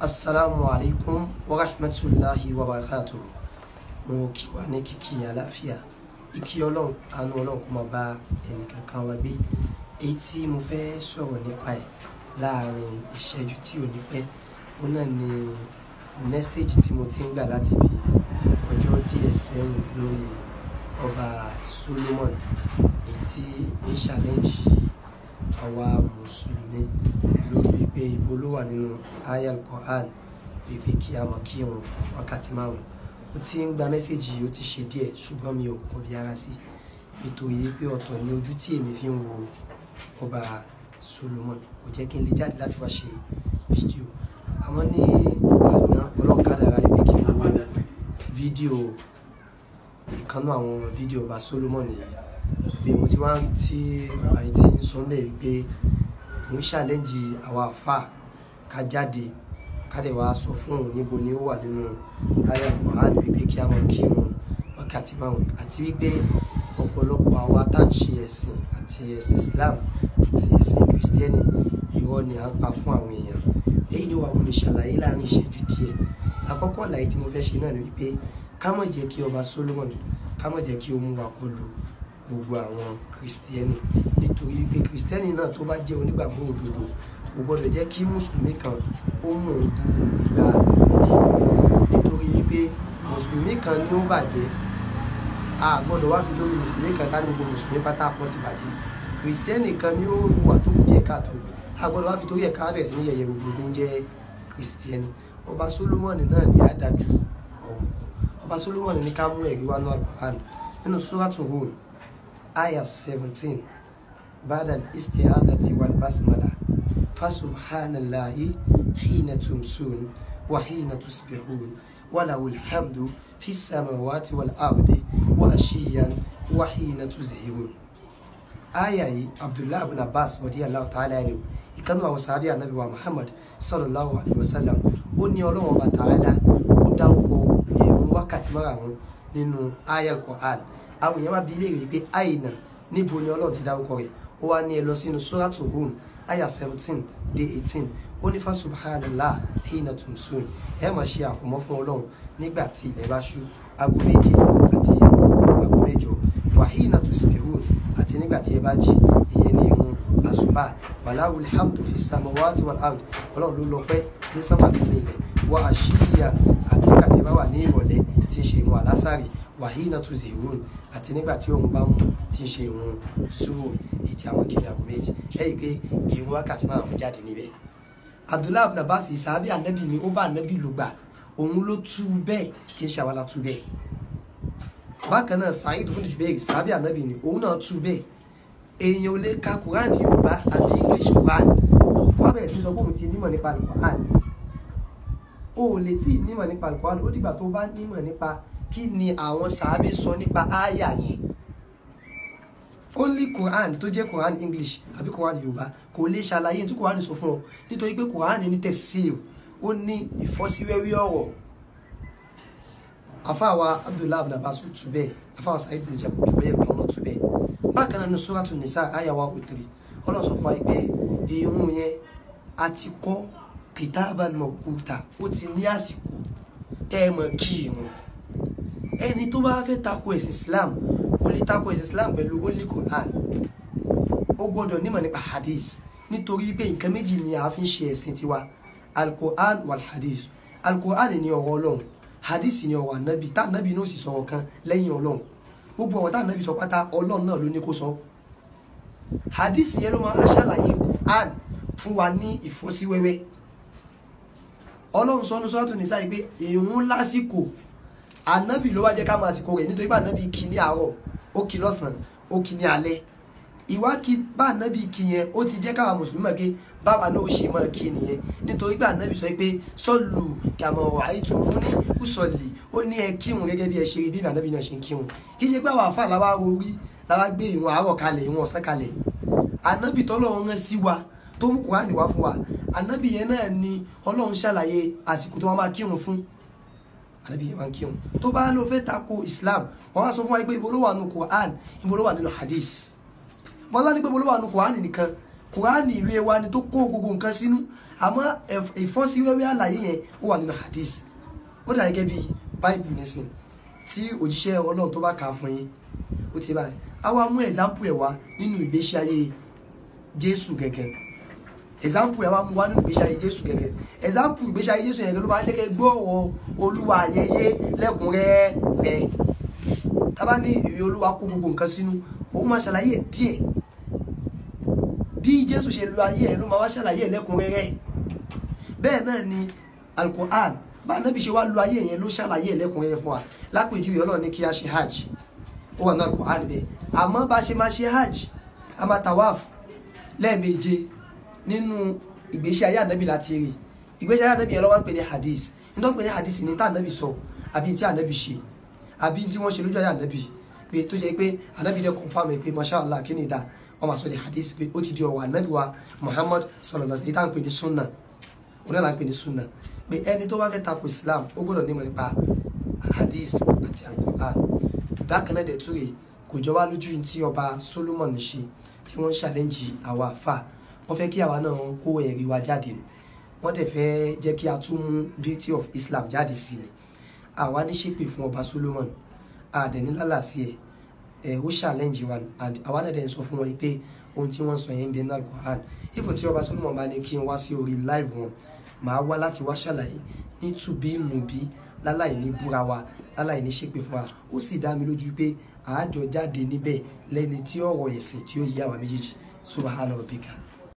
Assalamu alaikum wa rahmatulahi wa barakatuh. Mo kí wa ní kíkí àlàáfíà, ìkí Ọlọ́run, àánú Ọlọ́run kó máa bá ẹnìkankan wa gbé. Èyí tí mo fẹ́ sọ̀rọ̀ nípa ẹ̀ láàrin ìṣẹ́jú tí ò ní pẹ́, òun náà ni mẹ́sẹ̀gì tí mo ti ń gbà láti bí ọjọ́ díẹ̀ sẹ́yìn lórí ọba Solomon, èyí tí ń ṣàlẹ́ǹjì àwa mùsùlùmí lórí wípé ibo ló wà nínú aya al-Qur'an wípé kí a mọ̀ kírun wákàtí márùn. Ó ti ń gba mẹ́sẹ̀gì yìí, ó ti ṣe díẹ̀, ṣùgbọ́n mi ò kọbi ara sí, nítorí wípé ọ̀tọ̀ ni ojú tí èmi fi ń wo ọba Solomon, kò jẹ́ kí n lè jáde láti wá ṣe fídíò. Àmọ́ ní àná, Ọlọ́run kádàrá wípé kí n wo fídíò ìkànnú àwọn fídíò ọba Solomon yìí. Bí mo ti wá ń rí tí ọba yìí ti ń sọ ń bẹ̀ wípé òun ṣàlẹ́ǹjì àwa àfáà ká jáde ká dẹ̀ wá sọ fún òun níbo ni ó wà nínú aya Al-Qur'an wípé kí a máa kírun wákàtí márùn, àti wípé ọ̀pọ̀lọpọ̀ àwa tá à ń ṣe ẹ̀sìn àti ẹ̀sìn Islam àti ẹ̀sìn Kristẹni, irọ́ ni à ń pa fún àwọn èèyàn. Èyí ni wàá mú mi ṣàlàyé láàrin ìṣẹ́jú díẹ̀. Àkọ́kọ́ àlàyé tí mo fẹ́ ṣe náà ni wípé ká má jẹ́ kí ọba Solomon, ká má jẹ́ kí ó mú wa kọlu gbogbo àwọn Kristẹni, nítorí wípé Kristẹni náà tó bá jẹ́ onígbàgbọ́ òdodo kò gbọdọ̀ jẹ́ kí mùsùlùmí kan ó mú un bu ìgbà mùsùlùmí, nítorí wípé mùsùlùmí kan ní ó bàjẹ́. A gbọdọ̀ wá fi torí mùsùlùmí kan ká ní gbogbo mùsùlùmí pátá pọ́n ti bàjẹ́. Kristẹni kan ní ó wà tó kù díẹ̀ káàtó, a gbọdọ̀ wá fi torí ẹ̀ ká bẹ̀rẹ̀ sí ní yẹ̀yẹ́ gbogbo tí ń jẹ́ Kristẹni. Ọba Solomon náà ní adájú ọ̀rọ̀ kan. Ọba Solomon ní ká mú ẹ̀rí wá ní Al-Qur'an nínú Suratu Rum aya 17, ba'da al-isti'azati wal basmala, fasubhanallahi hina tumsun wa hina tusbihun wa lahul hamdu fis samawati wal ardi wa ashiyan wa hina tuzhirun. Aya yìí, Abdullah ibn Abbas radiyallahu ta'ala anhu, ìkànnì àwọn sàábì Ànábì wa Muhammad sallallahu alayhi wa sallam, ó ní Ọlọ́run ọba ta'ala ó dárúkọ ìrun wákàtí márùn-ún nínú aya al-Qur'an. Àwọn èèyàn wá bi léèrè wípé àìnà níbo ni Ọlọ́run ti dárúkọ rẹ̀. Ó wá ní ẹ lọ sínú Suratu Rum aya 17 dé 18. Ó ní fasubhanallah hina tumsun, ẹ máa ṣe àfọ̀mọ́ fún Ọlọ́run nígbà tí ilẹ̀ bá ṣú, aago 7 àti aago 8, wa hina tusbihun, àti nígbà tí ẹ bá jí, ìyẹn ní ìrun àsùbá. Walahul hamdu fi samawati wal ard, Ọlọ́run ló lọ́pẹ́ ní sánmà àti ní ilẹ̀. Wa ashiyan, àti nígbà tí ẹ bá wà ní ìrọ̀lẹ́ tí ń ṣe ìrun àlásàrì. Wa hina tuzhirun, àti nígbà tí òun bá mú tí ń ṣe ìrun súrù, èyí tí àwọn kiri aago 2. Ẹ rí i pé ìrun wákàtí márùn-ún jáde níbẹ̀. Abdullah ibn Abbas sàábì Ànábì ni, ó bá Ànábì lò gbà, òun ló tú bẹ́ẹ̀, kì í ṣe àwa la tú bẹ́ẹ̀. Bákan náà Sa'id ibn Jubair sàábì Ànábì ni, òun náà tú bẹ́ẹ̀. Èèyàn ò lè ka Quran Yorùbá àbí English Quran kó wá bẹ̀rẹ̀ sí sọ pé òun ti nímọ̀ nípa Al-Quran. O ò lè tí ì nímọ̀ nípa Al-Quran, ó dìgbà tó bá nímọ̀ nípa kí ni àwọn sàábì sọ nípa áyà yẹn. Only Quran tó jẹ́ Quran English àbí Quran Yorùbá kò lè ṣàlàyé tí Quran sọ fún ọ, nítorí pé Quran ní tafsir, ó ní ìfọ́síwẹ́wẹ́ ọ̀rọ̀. Àfáàwà Abdullah ibn Abbas tú bẹ́ẹ̀, àfáàwà Sa'id ibn Jubair náà tú bẹ́ẹ̀. Bákan náà ní Suratu Nisa aya 103, Ọlọ́run sọ fún wa pé ìrun yẹn a ti kọ́ kitaban mawquta, ó ti ní àsìkò tẹ́ ẹ mọ̀ kí ìrun. Ẹni tó bá fẹ́ tako ẹ̀sìn Islam kò lè tako ẹ̀sìn Islam pẹ̀lú only Quran, ó gbọ́dọ̀ nímọ̀ nípa hadith, nítorí pé nǹkan méjì ni a fi ń ṣe ẹ̀sìn tiwa, Al-Quran wal hadith. Al-Quran ni ọ̀rọ̀ Ọlọ́run, hadith ni ọ̀rọ̀ Ànábì, tá Ànábì náà sì sọ̀rọ̀ kan lẹ́yìn Ọlọ́run. Gbogbo ọ̀rọ̀ tá Ànábì sọ pátá, Ọlọ́run náà ló ní kó sọ. Hadith yẹn ló máa ṣàlàyé Quran fún wa ní ìfọ́síwẹ́wẹ́. Ọlọ́run sọ ní Suratu Nisa yìí pé ìrun lásìkò, Ànábì ló wá jẹ́ ká máa àsìkò rẹ̀, nítorí pé Ànábì kí ní àárọ̀, ó kí lọ́sàn-án, ó kí ní alẹ́. Ìwá kí bá Ànábì kí yẹn, ó ti jẹ́ káwa mùsùlùmí mọ̀ pé báwa náà ó ṣe máa kí nìyẹn, nítorí pé Ànábì sọ pé sọ́lù kama ra'aytumuni usalli, ó ní ẹ kírun gẹ́gẹ́ bí ẹ ṣe rí bí Ànábì náà ṣe ń kírun. Kì í ṣe pé àwọn àfáà làwa orí làwa gbé ìrun àárọ̀ kalẹ̀, ìrun ọ̀sán kalẹ̀. Ànábì tọ́lọ́run rán sí wa tó mú Kùránì wá fún wa, Ànábì yẹn náà ni Ọlọ́run ṣàlàyé àsìkò tó wọ́n máa kírun fún. Ànábì yẹn máa ń kírun. Tó bá lọ fẹ́ tako Islam, wọ́n wá sọ fún wa pé ibo ló wà nínú Quran, ibo ló wà nínú hadith. Wọ́n lá ní pé ibo ló wà nínú Quran nìkan, Kùránì ìwé wa ni tó kó gbogbo nǹkan sínú, àmọ́ ìfọ́síwẹ́wẹ́ àlàyé yẹn ó wà nínú hadith. Ó dà gẹ́gẹ́ bí Báìbù nísìn tí òjíṣẹ́ Ọlọ́run tó bá kà á fún yín, ó ti báyìí. A wá mú example ẹ̀ wá nínú ìgbésí ayé Jésù gẹ́gẹ́. Example ẹ̀ wá mú wá nínú ìgbésí ayé Jésù gẹ́gẹ́. Example ìgbésí ayé Jésù yẹn ló máa ń jẹ́ kẹ́ gbọ́ ọ̀rọ̀ Olúwa yẹn yé lẹ́kùnrẹ́rẹ́. Tá bá ní ìwé Olúwa kó gbogbo nǹkan sínú, òun máa ṣàlàyé díẹ̀. Bí Jésù ṣe lo ayé ẹ̀ ló máa wá ṣàlàyé lẹ́kùnrẹ́rẹ́. Bẹ́ẹ̀ náà ni Al-Qur'an, bá Ànábì ṣe wá lo ayé yẹn ló ṣàlàyé lẹ́kùnrẹ́rẹ́ fún wa. Lápèjúwe, Ọlọ́run ní kí a ṣe hajj, ó wà ní Al-Qur'an bẹ́ẹ̀. Àmọ́ bá ṣe máa ṣe hajj, a máa tawaf lẹ́ẹ̀méje nínú ìgbésí ayé Ànábì láti rí. Ìgbésí ayé Ànábì yẹn ló wá ń pè ní hadith. Nítorí pé ní hadith ni tá Ànábì sọ, àbí tí Ànábì ṣe, àbí tí wọ́n ṣe lójú ayé Ànábì, pé tó jẹ́ pé Ànábì dẹ̀ confirm pé masha Allah kí ni ìdá, wọ́n máa sọ di hadith pé ó ti di ọ̀rọ̀ Ànábì wa Muhammad sallallahu alaihi wasallam. Tá ń pè ní sunna, òun náà là ń pè ní sunna. Pé ẹni tó bá fẹ́ tako Islam, ó gbọ́dọ̀ nímọ̀ nípa hadith àti Al-Qur'an. Bákan náà dẹ̀ tún rèé, kò jọ wá lójú tí ọba Solomon ṣe tí wọ́n ń challenge àwa àfà. Wọ́n fẹ́ kí àwa náà kó ẹ̀rí wa jáde ni, wọ́n dẹ̀ fẹ́ jẹ́ kí a tún mú beauty of Islam jáde sí ni. Àwa ní ṣépè fún ọba Solomon, àdẹ̀ ní lálàsí ẹ̀, ó challenge wa, and àwa náà dẹ̀ ń sọ fún wọn pé ohun tí wọ́n sọ yẹn ń bẹ ní Al-Qur'an. Even tí ọba Solomon bá ní kí n wá sí orí live wọn, màá wá láti wá ṣàlàyé ní tùbí nùbí, láláì ní búra wa, láláì ní ṣépè fún wa. Ó sì dá mi lójú pé àájọ jáde níbẹ̀ lẹ́ni tí ọ̀rọ̀ ẹ̀sìn tí ó yí àwa méjèèjì. Subhana rabbika.